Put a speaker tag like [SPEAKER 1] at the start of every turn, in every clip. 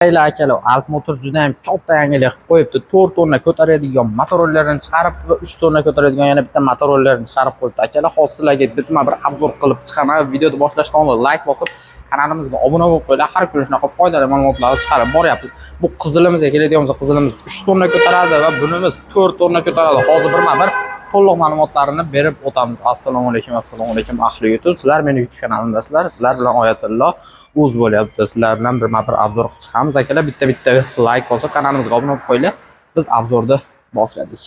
[SPEAKER 1] Qaranglar, akalar, Alp Motors juda ham katta yangilik qilib qo'yibdi. 4 tonna ko'taradigan motorollerini chiqaribdi va 3 tonna ko'taradigan yana bitta motorollerini chiqarib qo'yibdi. Akalar, hozir sizlarga bitma bir обзор qilib chiqaman. Videoni boshlashdan oldin like bosib, kanalimizga obuna bo'lib qo'yinglar. Har kuni shunaqa foydali ma'lumotlarni chiqarib boryapmiz. Bu qizilimizga keladigan bo'lsa, qizilimiz 3 tonna ko'taradi va bunimiz 4 tonna ko'taradi. Hozir birma-bir to'liq ma'lumotlarini berib o'tamiz. Assalomu alaykum, assalomu alaykum, ahli YouTube. Sizlar meni YouTube kanalimdasizlar. Sizlar bilan Oyatullo o'z bo'lyapti. Sizlar bilan birma-bir обзор qilib chiqamiz. Akalar, bitta-bitta like bosib, kanalimizga obuna bo'lib qo'yinglar. Biz обзор ni boshladik.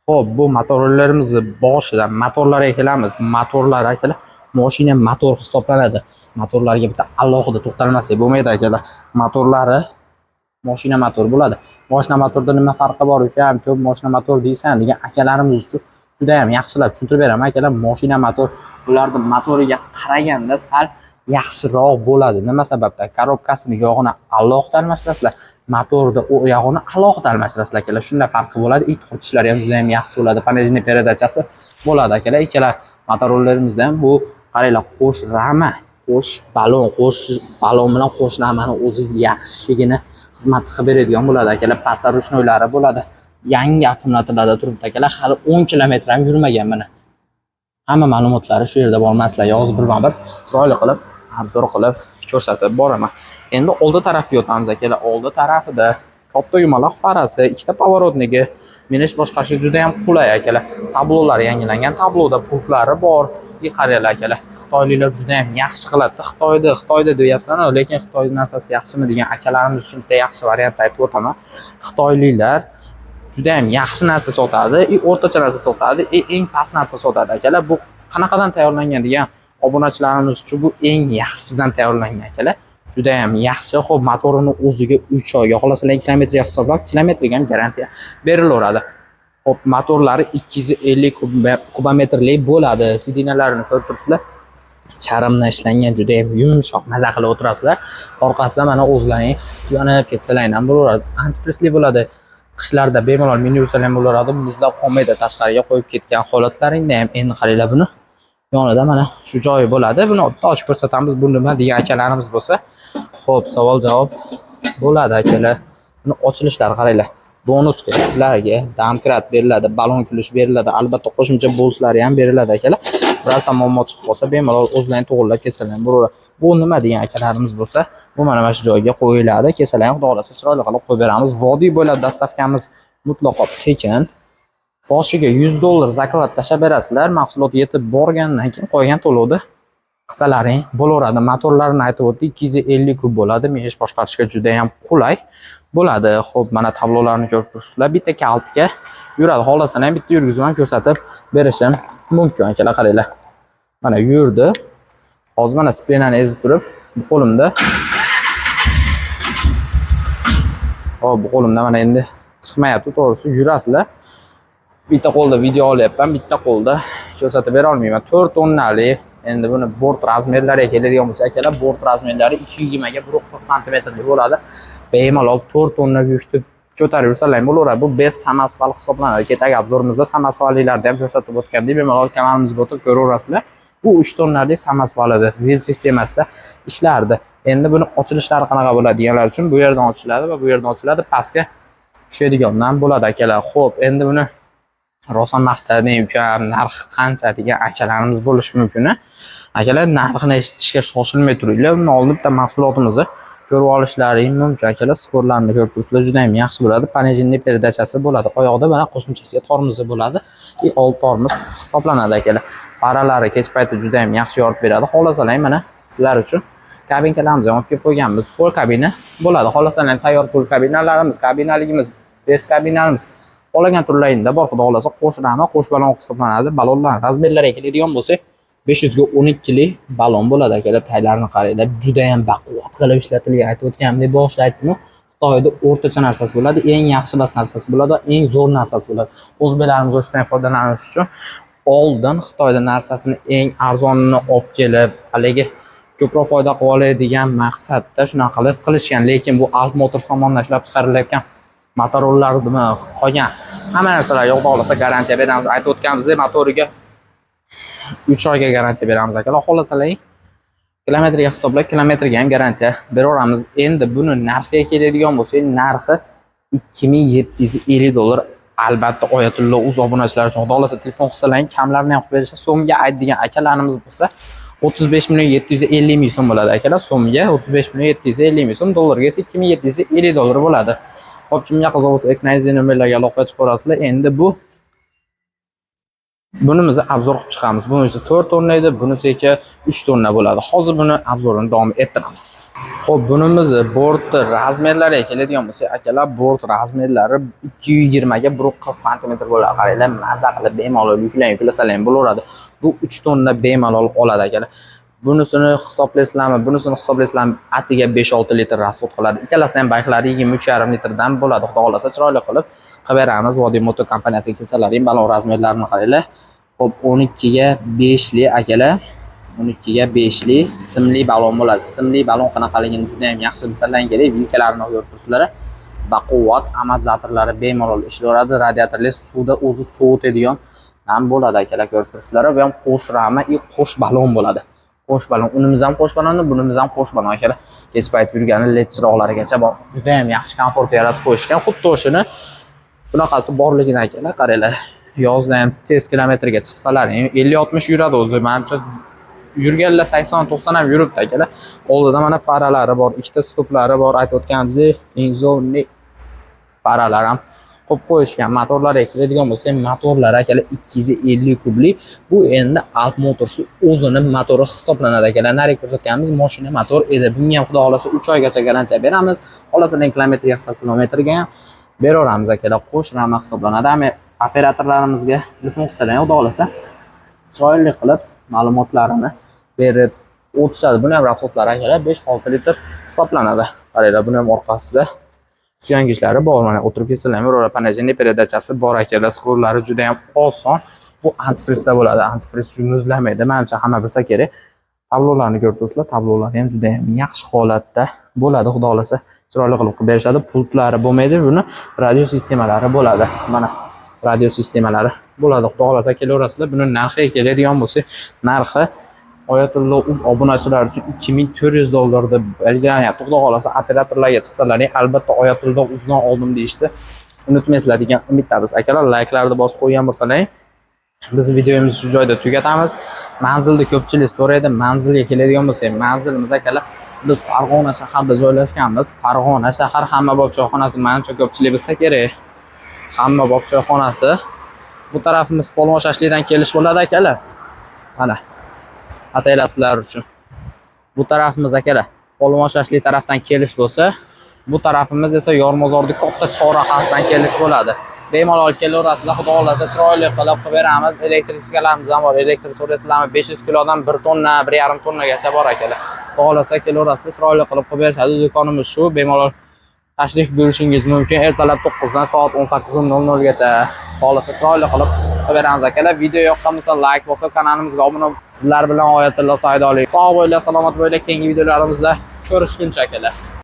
[SPEAKER 1] Xo'p, bu motorlarimizni boshidan motorlarga kelamiz. Motorlar, akalar, mashina motor hisoblanadi. Motorlarga bitta alohida to'xtalmasak bo'lmaydi, akalar. Motorlari mashina motor bo'ladi. Mashina motorda nima farqi bor, ukam, ko'p mashina motor deysan degan akalarimiz uchun juda ham yaxshilab tushuntirib beraman, akalar. Mashina motor ularni motoriga qaraganda sal yaxshiroq bo'ladi. Nima sababdan? Коробка sini yog'ini alohida almashtirasizlar, motorni u yog'ini alohida almashtirasizlar, akalar. Shunda farqi bo'ladi. И tortishlari ham juda ham yaxshi bo'ladi. Пониженный передача si bo'ladi, akalar. Ikkala motorlarimizda ham bu, qaranglar, qo'sh rama, qo'sh balon, qo'sh balon bilan qo'sh ramani o'zi yaxshigina xizmat qilib beradigan bo'ladi, akalar. Pastda ручной lari bo'ladi. Yangi akkumulyatorlarda turibdi, akalar. Hali 10 kilometr ham yurmagan mana. Hamma ma'lumotlari shu yerda bor. Man sizlarga hozir birma-bir chiroyli qilib, обзор qilib ko'rsatib boraman. Endi oldi tarafiga o'tamiz, akalar. Oldi tarafida katta yumaloq farasi, ikkita поворотник i, minish boshqarishi juda ham qulay, akalar. Tablolari yangilangan, tabloda pultlari bor. И qaranglar, akalar, xitoyliklar juda ham yaxshi qiladi. Xitoyda, Xitoyda deyapsan, lekin Xitoyning narsasi yaxshimi degan akalarimiz uchun bitta yaxshi variant aytib o'taman. Xitoyliklar juda ham yaxshi narsa sotadi, и o'rtacha narsa sotadi, и eng past narsa sotadi, akalar. Bu qanaqadan tayyorlangan degan obunachilarimiz uchun bu eng yaxshisidan tayyorlangan, akalar. Judayam yaxshi. Xo'p, motorini o'ziga 3 oyga, xohlasalar kilometrga hisoblab, kilometrga ham garantiya berilaveradi. Xo'p, motorlari 250 kubometrli bo'ladi. Сиденья larini ko'rib turibsizlar. Charmdan ishlangan, juda ham yumshoq, maza qilib o'tirasizlar. Orqasida mana o'zlaring suyanib ketsalar ham bo'laveradi. Антифриз li bo'ladi. Qishlarda bemalol minib yursalar ham bo'laveradi, muzlab qolmaydi tashqariga qo'yib ketgan holatlaringda ham. Endi qaranglar, buni yonida mana shu joyi bo'ladi. Buni bitta ochib ko'rsatamiz. Bu nima degan akalarimiz bo'lsa, xo'p, savol javob bo'ladi, akalar. Buni ochilishlari, qaranglar. Bonusga sizlarga домкрат beriladi, balon ключ beriladi, albatta qo'shimcha boltlari ham beriladi, akalar. Birorta muammo chiqib qolsa, bemalol o'zlaring to'g'irlab ketsalar ham bo'laveradi. Bu nima degan akalarimiz bo'lsa, bu mana shu joyga qo'yiladi. Kelsalar ham, xudo xohlasa, chiroyli qilib qo'yib beramiz. Vodiy bo'ylab доставка miz mutlaqo tekin. Boshiga 100 dollar заклад tashlab berasizlar. Mahsulot yetib borgandan keyin qolgan to'lovni qilsalaring bo'laveradi. Motorlarini aytib o'tdik, 250 kub bo'ladi. Minish boshqarishga juda ham qulay bo'ladi. Xo'p, mana tablolarni ko'rib turibsizlar. Bitta kalitga yuradi. Xohlasalar ham bitta yurgizib ham ko'rsatib berishim mumkin, akalar, qaranglar. Mana yurdi. Hozir mana сцепление ni ezib turib, bu qo'limda. Hop, bu qo'limda mana endi chiqmayapti, to'g'risi, yurasizlar. Bitta qo'lda video olyapman, bitta qo'lda ko'rsatib bera olmayman. 4 tonnali. Endi buni bort размер lariga keladigan bo'lsa, akalar, bort размер lari 220 ga 140 santimetrli bo'ladi. Bemalol 4 tonna yukni ko'tarib yursalar ham bo'laveradi. Bu без самосвал hisoblanadi. Kechagi обзор imizda самосвал lilarni ham ko'rsatib o'tgandik. Bemalol kanalimizga o'tib ko'raverasizlar. Bu 3 tonnali самосвал ida ZIL sistemasida ishlardi. Endi buni ochilishlari qanaqa bo'ladi deganlar uchun bu yerdan ochiladi va bu yerdan ochiladi, pastga tushadigandan bo'ladi, akalar. Xo'p, endi buni rosa maqtading, ukam, narxi qancha degan akalarimiz bo'lishi mumkin. Akalar, narxini eshitishga shoshilmay turinglar. Undan oldin bitta mahsulotimizni ko'rib olishlaring mumkin, akalar. Супорт larni ko'rib turibsizlar, juda ham yaxshi bo'ladi. Пониженный передача si bo'ladi. Oyoqda mana qo'shimchasiga tormozi bo'ladi. И old tormoz hisoblanadi, akalar. Faralari kech payti juda ham yaxshi yorib beradi. Xohlasalar mana sizlar uchun kabinkalarimizni ham olib kelib qo'yganmiz. Pol kabina bo'ladi. Xohlasalar tayyor pol kabinalarimiz, kabinaligimiz, без kabinamiz xohlagan turlaringda bor, xudo xohlasa, qo'sh rama, qo'sh balon hisoblanadi. Balonlar размер lariga keladigan bo'lsak, 500 ga 12 lik balon bo'ladi, akalar. Taylarini qaranglar, juda ham baquvvat qilib ishlatilgan. Aytib o'tganimdek, boshida aytdim-ku, Xitoyda o'rtacha narsasi bo'ladi, eng yaxshi emas narsasi bo'ladi va eng zo'r narsasi bo'ladi. O'zbeklarimiz o'shandan foydalanish uchun oldin Xitoyda narsasini eng arzonini olib kelib, haligi ko'proq foyda qilib olay degan maqsadda shunaqa qilib qilishgan. Lekin bu Alp Motors tomonidan ishlab chiqarilayotgan motorlarni qolgan hamma narsalarga, xudo xohlasa, garantiya beramiz. Aytib o'tganimizdek, motoriga 3 oyga garantiya beramiz, akalar. Xohlasalar Kilometrga hisoblab, kilometrga ham garantiya beraveramiz. Endi buni narxiga keladigan bo'lsak, narxi 2750 dollar. Albatta, Oyatullo Uz obunachilari uchun, xudo xohlasa, telefon qilsalaring, kamlarini ham qilib berishadi. So'mga aytadigan akalarimiz bo'lsa, 35 million 750 ming so'm bo'ladi, akalar. So'mga 35 million 750 ming so'm, dollarga esa 2750 dollar bo'ladi. Xo'p, kimga qiziq bo'lsa, ekrandagi nomerlarga aloqaga chiqaverasizlar. Endi bunimizni обзор qilib chiqamiz. Bunisi 4 tonna edi, bunisi esa 3 tonna bo'ladi. Hozir buni обзор ini davom ettiramiz. Xo'p, bunimizni borti размер lariga keladigan bo'lsak, akalar, bort размер lari 220 ga 140 sm bo'ladi. Qaranglar, maza qilib bemalol yuklang, yuklasalar ham bo'laveradi. Bu 3 tonna bemalol oladi, akalar. Bunisini hisoblaysizlarmi, bunisini hisoblaysizlarmi, atiga 5-6 litr расход qiladi. Ikkalasini ham baklari 23,5 litrdan bo'ladi. Xudo xohlasa, chiroyli qilib qilib beramiz. Vodiy Moto kompaniyasiga kelsalaring, balon размер larini qaranglar. Xo'p, 12 ga 5 li, akalar. 12 ga 5 li simli balon bo'ladi. Simli balon qanaqaligini juda ham yaxshi bilsalaring kerak. Vilkalarini ko'rib turibsizlar. Baquvvat amortizatorlari bemalol ishlayveradi. Radiatorli, suvda o'zi sovutadigan ham bo'ladi, akalar, ko'rib turibsizlar. Bu ham qo'sh rama и qo'sh balon bo'ladi. Qo'sh balon. Unimiz ham qo'sh balonni, bunimiz ham qo'sh balon, akalar. Kech payt yurgani LED chiroqlarigacha bor. Juda ham yaxshi komfort yaratib qo'yishgan. Xuddi o'shani bunaqasi borligini, akalar, qaranglar. Yozda ham tez kilometrga chiqsalar, 50-60 yuradi o'zi. Manimcha, yurganlar 80-90 ham yuribdi, akalar. Oldida mana faralari bor, ikkita stoplari bor, aytib o'tganimizdek, eng zo'r faralar ham qo'yib qo'yishgan. Motorlarga keladigan bo'lsak, motorlar, akalar, 250 kubli. Bu endi Alp Motors o'zini motori hisoblanadi, akalar. Narigi ko'rsatganimiz mashina motor edi. Bunga ham, xudo xohlasa, 3 oygacha garantiya beramiz. Xohlasa, kilometrga hisob, kilometrga ham beraveramiz, akalar. Qo'sh rama hisoblanadi. Ama operatorlarimizga telefon qilsalar ham, xudo xohlasa, chiroyli qilib ma'lumotlarini berib o'tishadi. Buni ham расход lari, akalar, 5-6 litr hisoblanadi. Qaranglar, buni ham orqasida suyangichlari bor. Mana, o'tirib ketsalar ham yuraveradi. Понижение передача si bor, akalar. Скор lari juda ham oson. Bu antifrizda bo'ladi. Antifriz muzlamaydi. Manimcha, hamma bilsa kerak. Tablolarni ko'rib turibsizlar. Tablolari ham juda ham yaxshi holatda bo'ladi. Xudo xohlasa, chiroyli qilib qilib berishadi. Pultlari bo'lmaydi. Buni radio sistemalari bo'ladi. Mana, radio sistemalari bo'ladi. Xudo xohlasa, kelaverasizlar. Buni narxiga keladigan bo'lsak, narxi Oyatullo Uz obunachilari uchun 2400 dollar deb belgilanyapti. Xudo xohlasa, operatorlarga chiqsalaring, albatta Oyatullo Uzdan oldim deyishsa, unutmaysizlar degan umiddamiz. Akalar, layklarni bosib qo'ygan bo'lsalaring, biz videomizni shu joyda tugatamiz. Manzilni ko'pchilik so'raydi. Manzilga keladigan bo'lsak, manzilimiz, akalar, biz Farg'ona shaharida joylashganmiz. Farg'ona shahar, Hammabop choyxonasi, manimcha, ko'pchilik bilsa kerak. Hammabop choyxonasi. Bu tarafimiz Polvon shashlikdan kelish bo'ladi, akalar. Mana. Ataylab sizlar uchun. Bu tarafimiz, akalar, Polvon shashlik tarafdan kelish bo'lsa, bu tarafimiz esa Yormozorni katta chorrahasidan kelish bo'ladi. Bemalol kelaverasizlar, xudo xohlasa, chiroyli qilib qilib beramiz. Электричка larimiz ham bor. Elektr so'raysizlarmi? 500 kilodan 1 tonna, 1,5 tonnagacha bor, akalar. Xudo xohlasa, kelaverasizlar, chiroyli qilib qilib berishadi. Do'konimiz shu, bemalol tashrif buyurishingiz mumkin. Ertalab 9 dan soat 18:00 gacha. Xohlasa, chiroyli qilib qilib beramiz, akalar. Video yoqqan bo'lsa, layk bosib, kanalimizga obuna. Sizlar bilan Oyatullo Saidoli. Sog' bo'linglar, salomat bo'linglar. Keyingi videolarimizda ko'rishguncha, akalar.